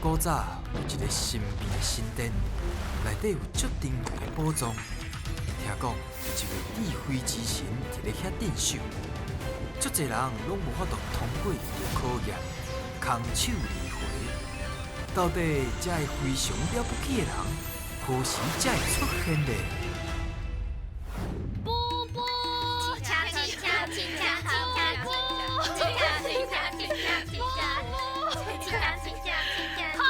古早有一个神秘的神殿，内底有足珍贵的宝藏。听讲有一位智慧之神伫咧遐镇守，足济人拢无法度通过伊的考验，空手而回。到底这个非常了不起的人，何时才会出现呢？布布，好，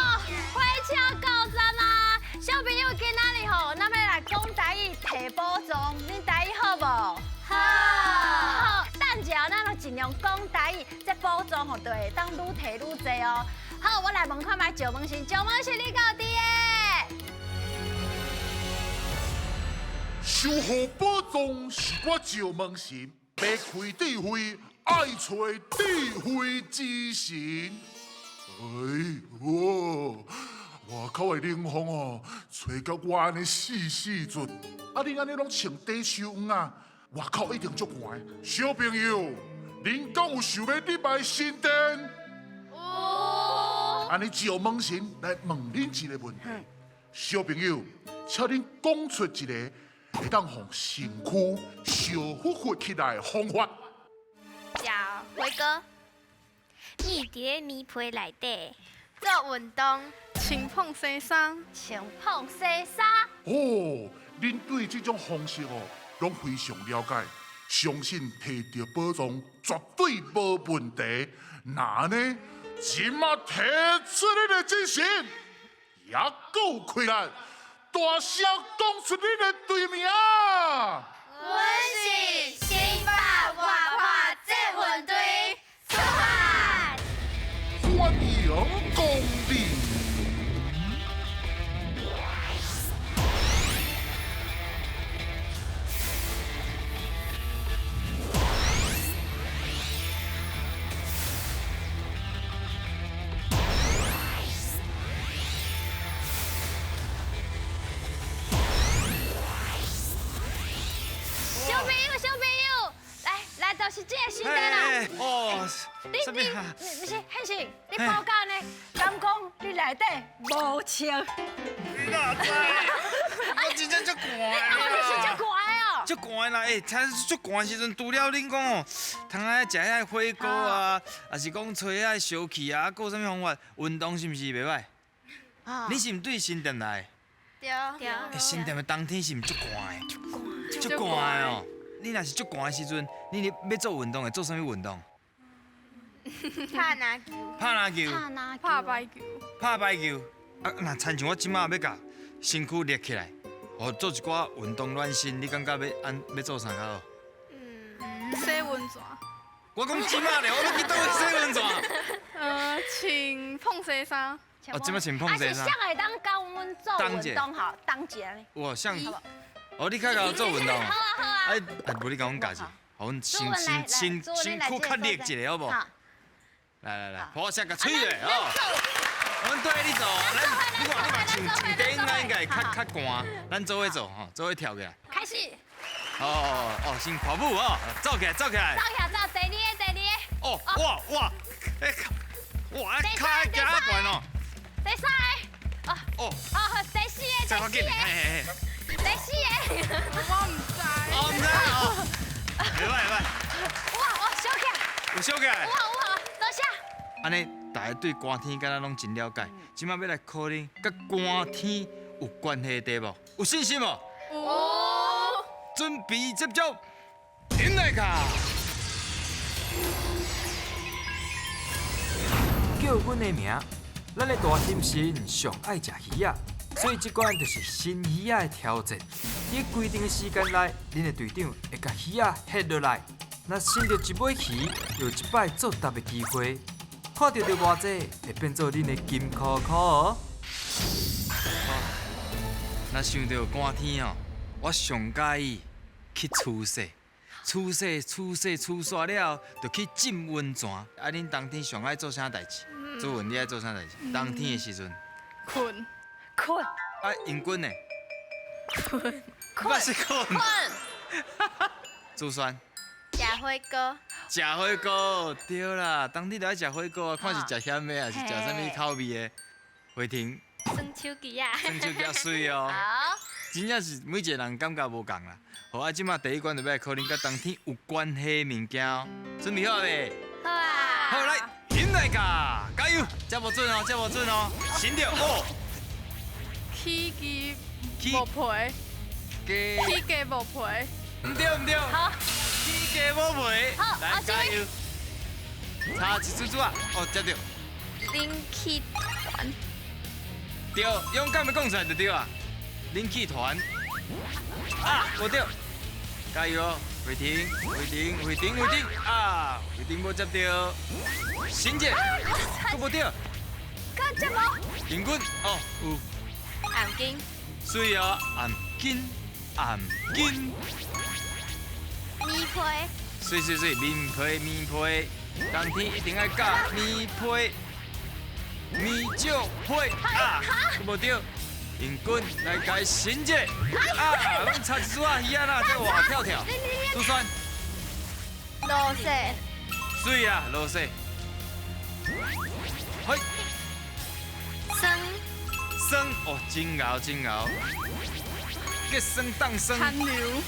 火车到站啊！小朋友今仔日吼，咱欲来讲台语提宝藏，恁台语好无？好。好，等一下咱就尽量讲台语，这宝藏吼就会当愈提愈济哦。好，我来问看觅赵文成，赵文成你敢有伫的？守护宝藏是我赵文成，欲开智慧，爱揣智慧之神。哎哟，外口的冷风哦，吹甲我按呢死死阵。啊，恁按呢拢穿短袖衫啊，外口一定足寒。小朋友，恁敢有想欲入来神殿？有。按呢赵文成来问恁一个问题，小朋友，请恁讲出一个会当予身躯烧乎乎起来的方法。食火锅，覕伫咧棉被内底，做运动，穿膨西衫，穿膨西衫。哦，恁对这种方式哦，拢非常了解，相信提著宝藏绝对无问题。那呢，这马提出恁的精神，也阁有气力，大声讲出恁的队名。阮是新北活泼捷运队，出发！欢迎光临。小朋友，小朋友，来来，就是这个神殿啦。哦，你你你，毋是，彼是你报告呢？敢讲你内底无穿？你哪知？我真正足寒。啊，你是足寒哦。足寒啦！欸，听足寒的时阵，除了恁讲哦，通爱食遐火锅啊，抑是讲吹遐烧气啊，阁有啥物方法？运动是毋是袂䆀？你是毋对新店来？对。对。欸，新店的冬天是毋足寒的？足寒。足寒的哦！你若是足寒的时阵，你欲做运动会做啥物运动？拍篮球。拍篮球。拍排球。拍排球。啊，若亲像我这马欲共身躯热起来，予做一寡运动暖身，你感觉欲按欲做啥较好？洗温泉。我讲这马咧，我欲去佗位洗温泉？穿膨西衫。哦，这马穿膨西衫。啊，是谁会当教阮做运动吼？当一下。哇，谁？哦，你较𠢕做运动。好啊好啊。哎，无你共阮教者，予阮身身身身躯较热一下，好无？来来来，抱声共吹咧哦。阮缀你做，咱你看你嘛穿穿短衫应该会较较寒，咱做伙做吼，做伙跳起来。开始。哦哦，先跑步哦，走起来走起来。走起来走，第二个第二个。哦哇哇，哎哇，跤行较悬哦。第三个。哦。哦，第四个第四个。第四个。我毋知。我毋知哦。袂䆀袂䆀。哇哇，烧起来。有烧起来。有好有好，多谢。按呢，大家对寒天敢若拢真了解，这马欲来考恁佮寒天有关系的题目，有信心无？有。准备接触，顶来卡。叫阮的名，咱的大猩猩上爱食鱼仔，所以这关就是新鱼仔的挑战。伫规定的时间内，恁的队长会共鱼仔翕落来，若伸著一尾鱼，有一摆作答的机会。看著著偌济，会变做恁的金箍箍哦。若想著寒天哦，我上佮意去吹雪，吹雪吹雪吹煞了，就去浸温泉。啊，恁冬天上爱做啥代志？主文，你爱做啥代志？冬天的时阵。困。困。啊，英军呢？困。我是困。困。朱萱。食火锅。食火锅，对啦，冬天就爱食火锅啊，看是食咸的，还是食啥物口味的。慧婷。耍手机啊。耍手机啊，媠哦。好。真正是每一个人感觉无仝啦。好啊，这马第一关就欲来考恁佮冬天有关系的物件哦。准备好未？好啊。好来，起来噶，加油！这无准哦，这无准哦。神着哦。起鸡无皮。起鸡无皮。毋对毋对。好。起鸡无皮。好，来加油。差一丝丝啊！哦，接著。冷气团。对，勇敢的讲出来就对啊。冷气团。啊，无对。加油！慧婷，慧婷，慧婷，慧婷啊！慧婷无接著。新姐，阁无对。阁接无？平均哦，有。頷巾。媠哦，頷巾，頷巾。棉被。媠媠媠，棉被棉被，冬天一定爱加棉被。棉罩被啊，阁无对。平均来改新姐啊，拢差一丝仔鱼仔啦，这活跳跳。朱栓。落雪。媠啊，落雪。嘿。霜。霜哦，真𠢕真𠢕。结霜冻霜。寒流。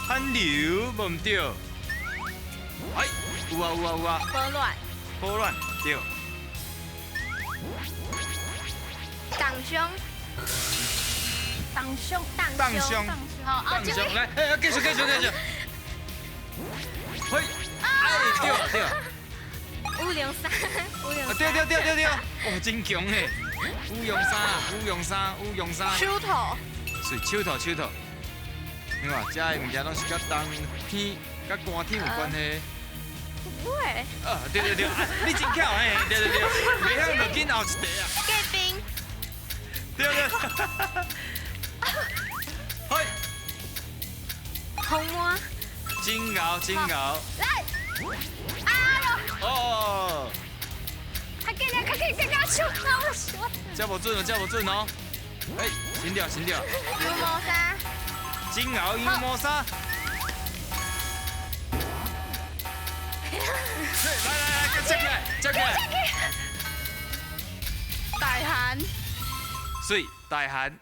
寒流无毋对。哎，有啊有啊有啊。保暖。保暖对。冻伤。冻伤，冻伤，好，冻伤，来，哎，继续，继续，继续。嘿，哎，对对。乌龙衫，乌龙。对对对对对，哦，真强嘿！乌龙衫，乌龙衫，乌龙衫。手套。是手套，手套。你看，这的物件拢是佮冬天、佮寒天有关系。不会。啊，对对对，你真巧嘿，对对对，袂晓就紧后一题啊。结冰。对对。嘿。红毛。真𠢕真𠢕。来。哎呦。哦。较紧点，较紧，较紧，手，我手。这无准哦，这无准哦。哎，停掉，停掉。羊毛衫。真𠢕羊毛衫。来来来，接起来，接起来。大寒。媠，大寒。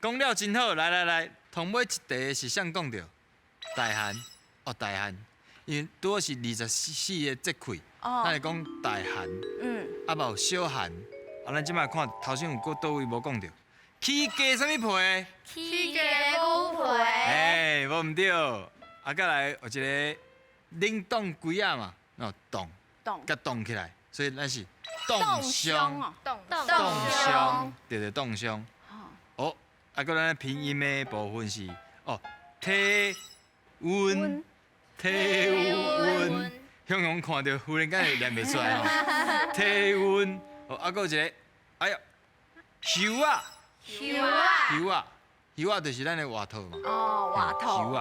讲了真好，来来来，头尾一题是啥讲著？大寒，哦大寒，因为拄好是24个节气，咱会讲大寒，啊嘛有小寒，啊咱这摆看头先有阁佗位无讲著？起鸡啥物皮？起鸡母皮。哎，无毋对，啊阁来有一个冷冻龟仔嘛，哦冻，佮冻起来，所以咱是冻伤，冻伤，对对冻伤。哦，啊阁咱拼音的部分是哦，体温，体温，雄雄看著忽然间会念袂出来吼，体温，哦啊阁有一个，哎呀，袖仔，袖仔，袖仔，袖仔就是咱的外套嘛。哦，外套，袖仔。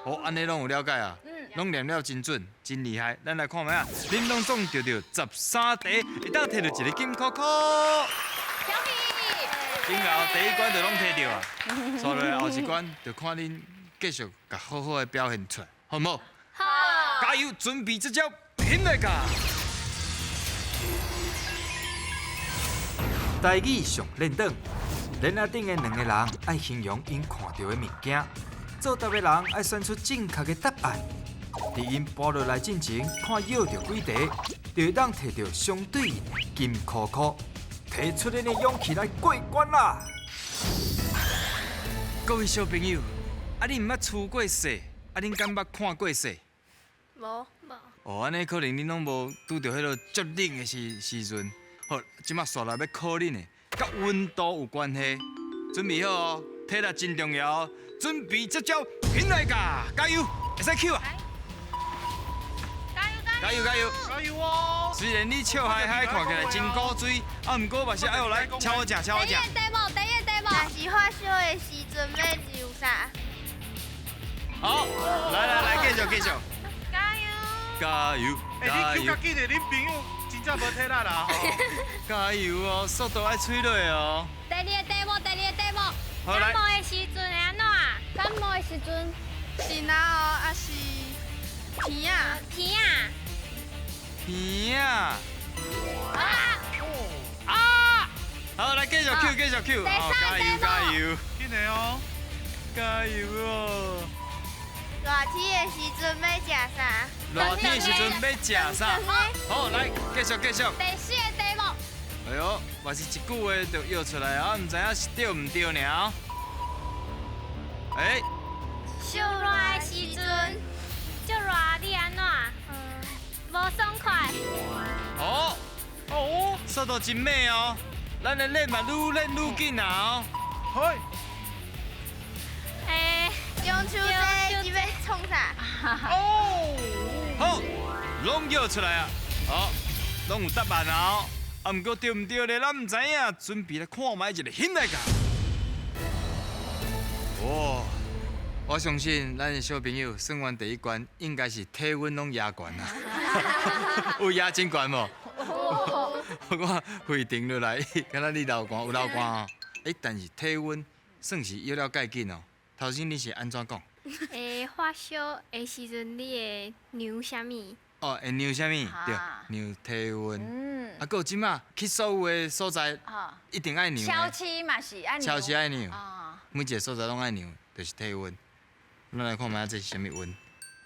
哦，按呢拢有了解啊，拢念了真准，真厉害。咱来看觅啊，恁拢总著著13题，会当摕著一个金箍箍。恭喜！真𠢕，第一关就拢摕著啊，紲落来后一关就看恁继续共好好的表现出来，好毋好？好。加油，准备这招拼来噶！台语上练转，链仔顶的两个人爱形容𪜶看著的物件，作答的人爱选出正确的答案。伫𪜶跋落来进前，看舀著几题，就会当摕著相对应的金箍箍，提出恁的勇气来过关啦！各位小朋友，啊，恁毋捌出过雪？啊，恁敢捌看过雪？无无。哦，按呢可能恁拢无拄著彼个足冷的时时阵。好，这马紲来欲考恁的，佮温度有关系。准备好哦，体力真重要。准备这招，拼来噶，加油，会使扣啊！加油加油加油哦！虽然你笑嗨嗨，看起来真古锥，啊，毋过嘛是爱予来超好食，超好食。第一个题目，第一个题目。若是发烧的时阵欲穿啥？好，来来来，继续继续。加油！加油！欸，你扣较紧的，恁朋友真正无体力啦吼。加油哦，速度爱催落哦。第二个题目，第二个题目。好来。感冒的时阵会按怎？感冒的时阵是哪哦？还是鼻啊？鼻啊？鼻啊！啊！啊！好，繼續 Q，繼續 Q，第三加油加油，緊來哦，加油哦！熱天的時陣欲食啥？熱天的時陣欲食啥？好，來繼續繼續。第四個題目。哎喲，嘛是一句話就約出來啊，毋知影是對毋對爾。哎，傷熱的時陣，足熱，你按怎？無爽快。哦哦，速度真猛哦！咱的練嘛愈練愈緊啊！哦，嘿。哎，中秋節你欲創啥？哦，好，攏叫出來啊！好，攏有答案啊！啊，毋過對毋對咧，咱毋知影，準備來看覓一個欣來㗎。哇！我相信咱的小朋友算完第一關，應該是體溫攏壓懸啦。有壓真懸無？我看沸騰落來，敢若你流汗有流汗哦。欸，但是體溫算是藥了蓋緊哦。頭先你是按怎講？會發燒的時陣，你會量啥物？哦，會量啥物？對，量體溫。嗯。啊，閣有這馬去所有的所在，一定愛量。超市嘛是愛量。超市愛量。每一個所在攏愛量，就是體溫。咱來看覓這是啥物溫？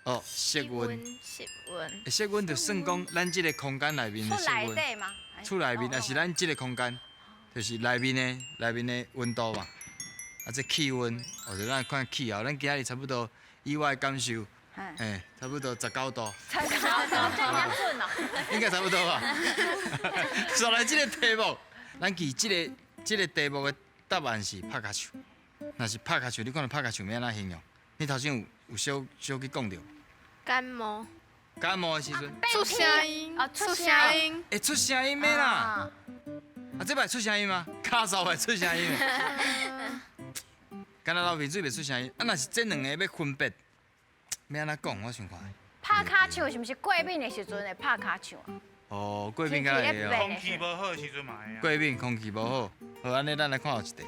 哦，室溫。室溫。室溫就算講咱這個空間內面的室溫。厝內底嗎？厝內面，抑是咱這個空間，就是內面的溫度嘛。啊，這氣溫，或者咱看氣候，咱今仔日差不多，以我的感受，欸，差不多19度。19度，這麼準哦。應該差不多吧。再來這個題目，咱記這個題目的答案是拍跤手。若是拍跤手，你看著拍跤手欲按怎形容？你頭先有小小去講著。感冒。感冒的時陣。出聲音。啊，出聲音。會出聲音的啦。啊，這擺出聲音嗎？咳嗽會出聲音。敢若流鼻水袂出聲音，啊，若是這兩個欲分別，欲按怎講？我想看。拍跤手是毋是過敏的時陣會拍跤手啊？哦，過敏敢會哦。空氣無好的時陣嘛會啊。過敏，空氣無好，好，按呢咱來看後一題。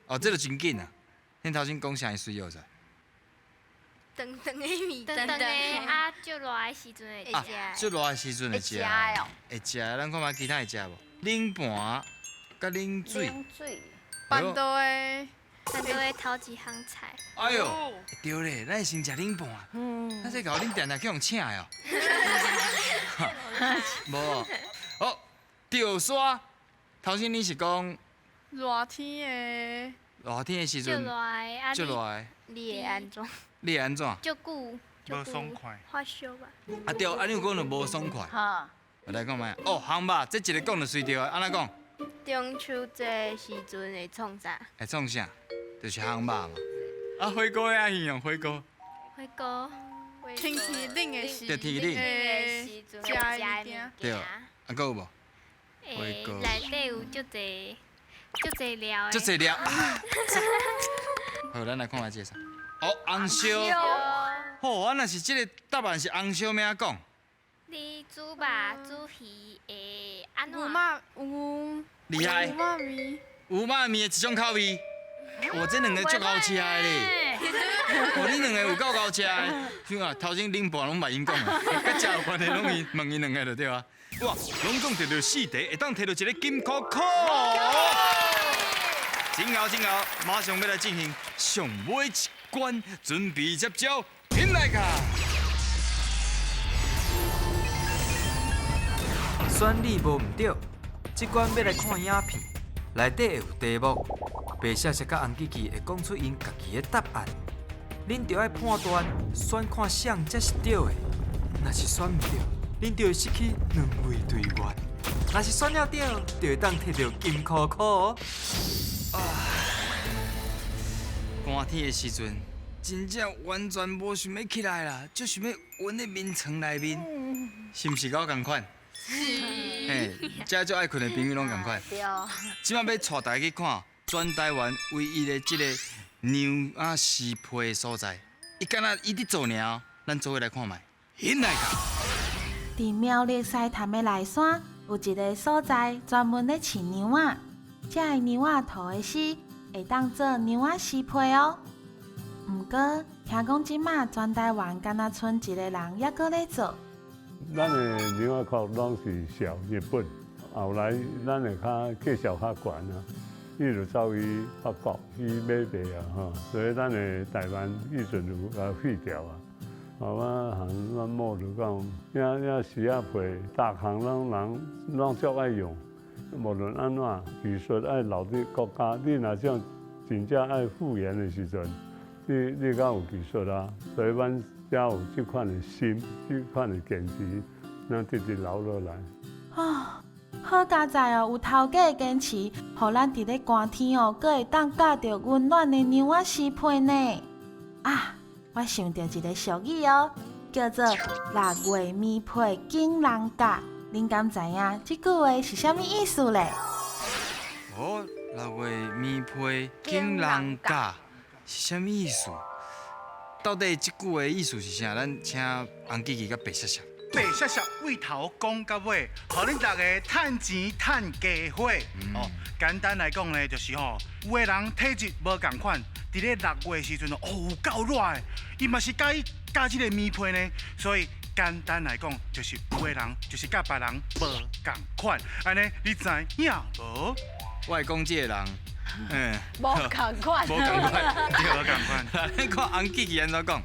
哦，這就真緊啊！恁頭先講啥水藥材？長長的物，長長的啊，足熱的時陣會食。足熱的時陣會食。會食，咱看覓其他會食無？冷盤，佮冷水。冷水。辦桌的。辦桌的頭一項菜。哎喲，對咧，咱先食冷盤。嗯。咱這共恁定定去予請的哦。無，哦，吊沙。頭先你是講熱天的。熱天的時陣。足熱的啊！足熱的。你會按怎？你會按怎？足久，無爽快。發燒吧。啊對，啊你有講著無爽快。我來講覓？哦，烘肉，這一个講就隨著啊，按怎講？中秋節時陣會創啥？會創啥？就是烘肉嘛。啊，火鍋按怎形容火鍋？火鍋。天氣冷的時。對，天氣冷。的時陣食的物件。對，啊，閣有無？火鍋。內底有足濟足濟料的。足濟料。好，咱來看覓這个啥？哦，紅燒。好，啊，若是這个答案是紅燒，欲按怎講？你煮肉煮魚會按怎？有肉有。厲害。有肉味。有肉味的一種口味。哇，這兩个足𠢕食的咧！哇，你兩个有夠𠢕食的。像啊，頭先冷盤攏袂用講啊，佮食有關係攏伊問伊兩个就對啊。哇，攏總摕著四題，會當摕著一个金箍箍。真𠢕真𠢕，馬上欲來進行上尾一關，準備接招，起來卡！選你無毋對，這關欲來看影片，內底會有題目，白雪雪佮紅吉吉會講出𪜶家己的答案，恁著愛判斷選看啥才是對的。若是選毋對，恁就會失去兩位隊員；若是選了對，就會當摕著金箍箍哦。啊！寒天的時陣，真正完全無想欲起來啦，就想欲焫佇眠床內面，是毋是佮我仝款？是。嘿，遮足愛睏的朋友攏仝款。對。這擺欲帶大家去看全台灣唯一的這個娘仔屍皮的所在，伊敢若伊佇做爾，咱做伙來看覓。起來卡！佇苗栗獅潭的內山有一个所在，專門咧飼娘仔。這个娘仔吐的屍會當做娘仔屍皮哦。毋過聽講這馬全台灣敢若賰一个人猶閣咧做。咱的娘仔殼攏是銷日本，後來咱會較價數較懸啊。伊就走去法國去買賣啊，吼，所以咱的台灣彼陣有共廢掉啊。啊，我含阮某就講，遐遐絲仔皮，逐項攏人攏足愛用，無論按怎技術愛留佇國家，你若想真正愛復原的時陣，你較有技術啊，所以阮才有這款的心，這款的堅持，咱直直留落來。啊，好佳哉哦，有頭家的堅持，予咱佇咧寒天哦，閣會當咬著溫暖的娘仔絲被呢。啊，我想著一个俗語哦，叫做六月棉被緊人咬。恁敢知影這句話是啥物意思咧？哦，六月棉被緊人咬是啥物意思？到底這句話意思是啥？咱請洪記記佮白雪雪。白雪雪對頭講到尾，予恁大家趁錢趁家伙。哦，簡單來講呢，就是吼，有的人體質無仝款，佇咧6月的時陣哦，有夠熱的，伊嘛是佮意咬這个棉被呢。所以簡單來講，就是有的人就是佮別人無仝款。按呢，你知影無？我會講這个人，嗯，無仝款，無仝款，對，無仝款。咱看洪記記按怎講？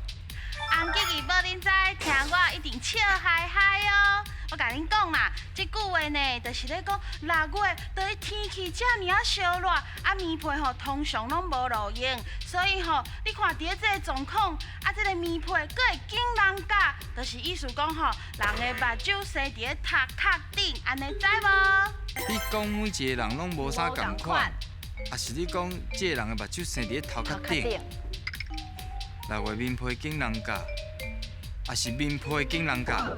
洪記記報恁知，聽我一定笑嗨嗨哦！我共恁講啦，這句話呢，就是咧講6月，當天氣遮爾仔燒熱，啊棉被吼通常攏無路用，所以吼，你看佇咧這个狀況，啊這个棉被閣會緊人咬，就是意思講吼，人的目睭生佇咧頭殼頂，按呢知無？你講每一個人攏無啥仝款，啊是你講這个人的目睭生佇咧頭殼頂？6月棉被緊人咬，啊是棉被緊人咬。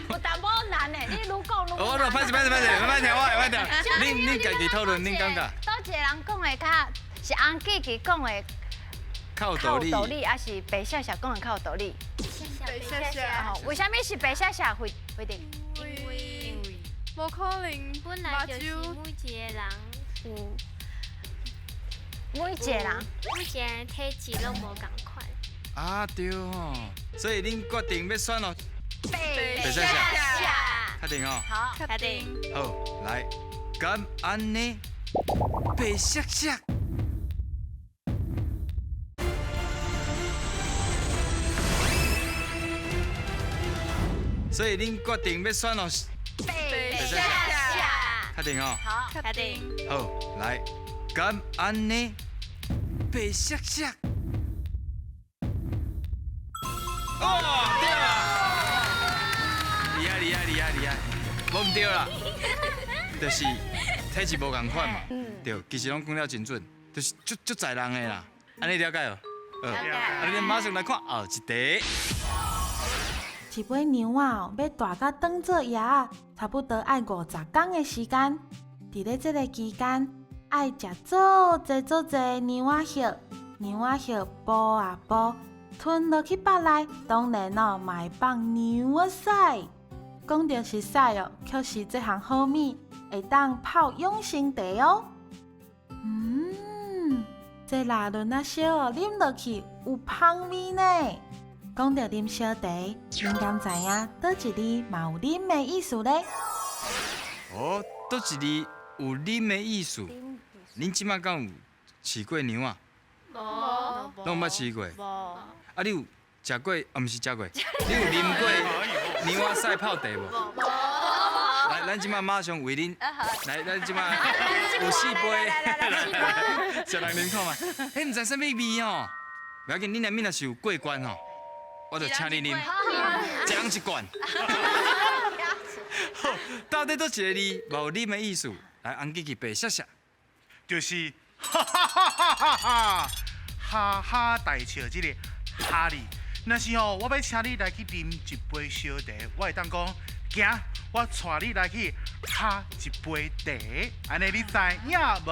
有淡薄難呢，你愈講愈難。哦，歹勢歹勢歹勢，歹聽我的，歹聽。恁家己討論，恁感覺？佗一个人講的較是洪記記講的較有道理，道理，還是白雪雪講的較有道理？白雪雪。為啥物是白雪雪會回定？因為無可能，本來就是每一個人有。每一個人，每一個人體質攏無仝款。啊對吼，所以恁決定欲選哦。白雪雪，確定哦。好，確定。好，來，敢按呢？白雪雪。所以恁決定欲選哦。白雪雪，確定哦。好，確定。好，來。敢按呢？白雪雪。哦，對啦！厲害厲害厲害厲害，無毋對啦，就是體質無仝款嘛。對，其實攏講了真準，就是足足在人的啦。按呢了解無？了解。啊，恁馬上來看後一題。一尾娘仔哦，欲大甲當做葉仔，差不多愛50工的時間。佇咧這个期間，愛食足濟足濟娘仔葉，娘仔葉補啊補，吞落去腹內，當然哦嘛會放娘仔屎。講著是屎哦，卻是這項好物，會當泡養生茶哦。嗯，這辣潤仔燒哦，啉落去有香味呢。講著啉燒茶，恁敢知影佗一字嘛有啉的意思咧？哦，佗一字有啉的意思。恁這擺敢有飼過娘仔？無，攏毋捌飼過。無。啊，你有食過？啊，毋是食過，你有啉過娘仔屎泡茶無？無。來，咱這擺馬上為恁，來，咱這擺有4杯，來，小人啉看覓。彼毋知啥物味哦，無要緊，恁內面若是有過關吼，我就請你啉，一人一罐。好，到底佗一个字，無啉的意思？來，洪記記白雪雪。就是哈哈哈哈哈哈，哈哈大笑這个哈字。若是吼，我欲請你來去啉一杯燒茶，我會當講，行，我帶你來去哈一杯茶，按呢你知影無？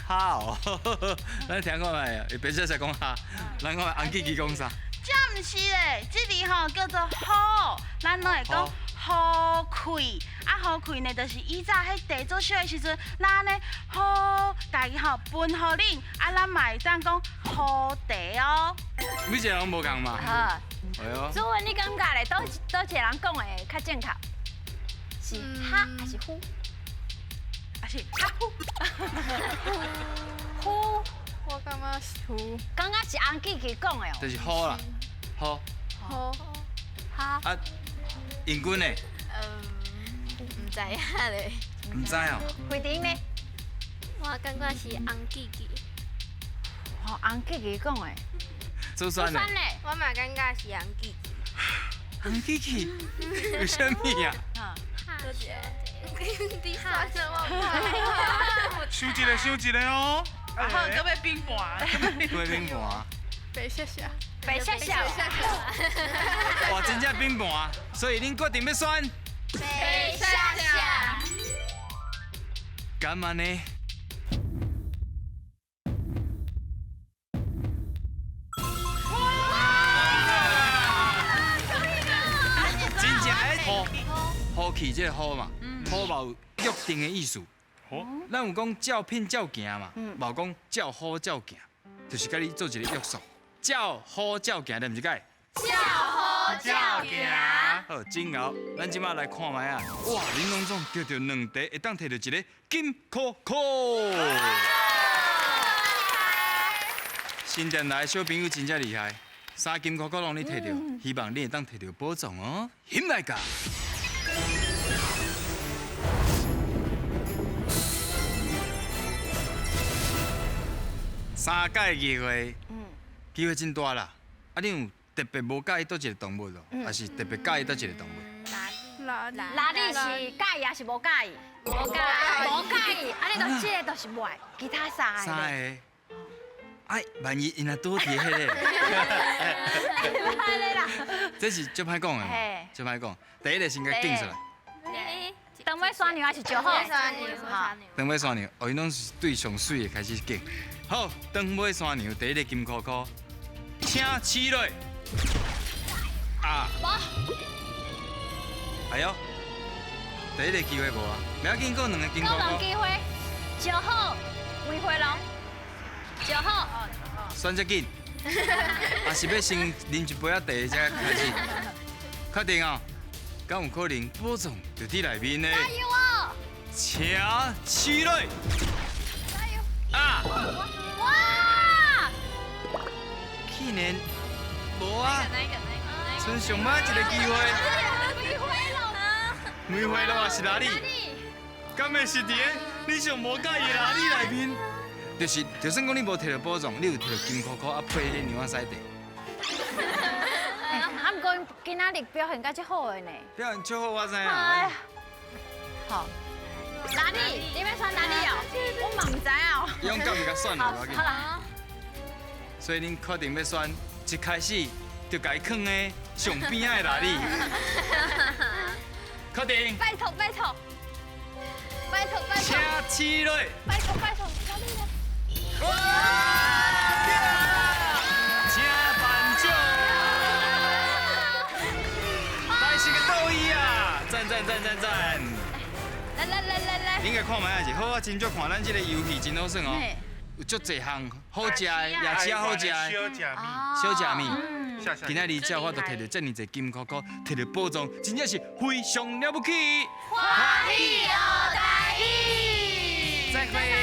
哈哦，咱聽看覓，白雪雪講哈，咱看洪記記講啥？這毋是咧，這字吼叫做好，咱攏會講好氣，啊好氣呢，就是以早彼茶做燒的時陣，咱按呢好，家己吼分予恁，啊咱嘛會當講好茶哦。每一個人攏無仝嘛。好。哎喲。主任，你感覺咧，佗一個人講的較正確？是哈還是呼？還是是哈呼。呼，我感觉是呼。刚刚是洪记记讲的哦。就是呼啦，呼。呼。哈。啊，英军呢？毋知影咧。毋知哦。慧婷呢？我感觉是洪记记。哦，洪记记讲的。祖孙呢？我嘛感觉是洪记记。洪记记？为什么呀？多谢。你选的我唔想一个，想一个哦。啊好，阁欲冰盘。阁欲冰盘。白雪雪。白雪雪。哇，真正冰盘，所以恁决定欲选。白雪雪。敢按呢？真正的呼，呼气这个呼嘛，呼嘛有约定的意思。咱有讲照片照行嘛，嘛有讲照好照行，就是佮你做一个约束。照好照行，对毋是解？照好照行。好，真𠢕，咱这马来看觅啊！哇，恁拢总得著两题，会当摕著一个金箍箍。新店来的小朋友真正厉害，三金箍箍拢你摕著，希望你会当摕著宝藏哦！翕来噶。三届机会，机会真大啦！啊，你有特别无佮意佗一个动物咯，还是特别佮意佗一个动物？拉力，拉力是佮意还是无佮意？无佮意，无佮意。啊，你就这个就是无爱，其他三个。三个。哎，万一𪜶若拄伫彼个，歹啦。这是足歹讲的，足歹讲。第一个先共拣出来。长尾山牛还是石虎？长尾山牛，哦，𪜶拢是对上媠的开始拣。好，长尾山牛第一个金箍箍，请起落。啊！哎呦，第一个机会无啊，不要紧，阁有两个金箍箍。阁两机会，石虎，梅花鹿，石虎。选这紧，还是欲先啉一杯仔茶才开始？确定哦，敢有可能宝藏就伫内面呢？加油哦！请起落。加油！啊！哇！去年无啊，賰上摆一个机会。梅花鹿。梅花鹿也是哪里？敢会是伫个你上无佮意的哪里内面？就是，就算讲你无摕著宝藏，你有摕著金箍箍啊，配彼娘仔西茶。啊，毋过今仔日表现甲足好的呢。表现足好，我知影。好，哪里？你欲选哪里哦？我嘛毋知哦。勇敢共选啦，好啦。所以恁确定欲选，一开始就共伊囥的上边仔的哪里？确定。拜托拜托，拜托拜托。请起落。拜托拜托，哪里来？哇！请颁奖。来是个倒椅啊！赞赞赞赞赞！来来来来来，应该看觅啊是好啊，真少看咱这个游戏真好耍哦。有足济项好食的，夜市仔好食的，小食物。今仔日才有法度摕著遮尔济金箍箍，摕著宝藏，真正是非常了不起。欢喜学台语，再会。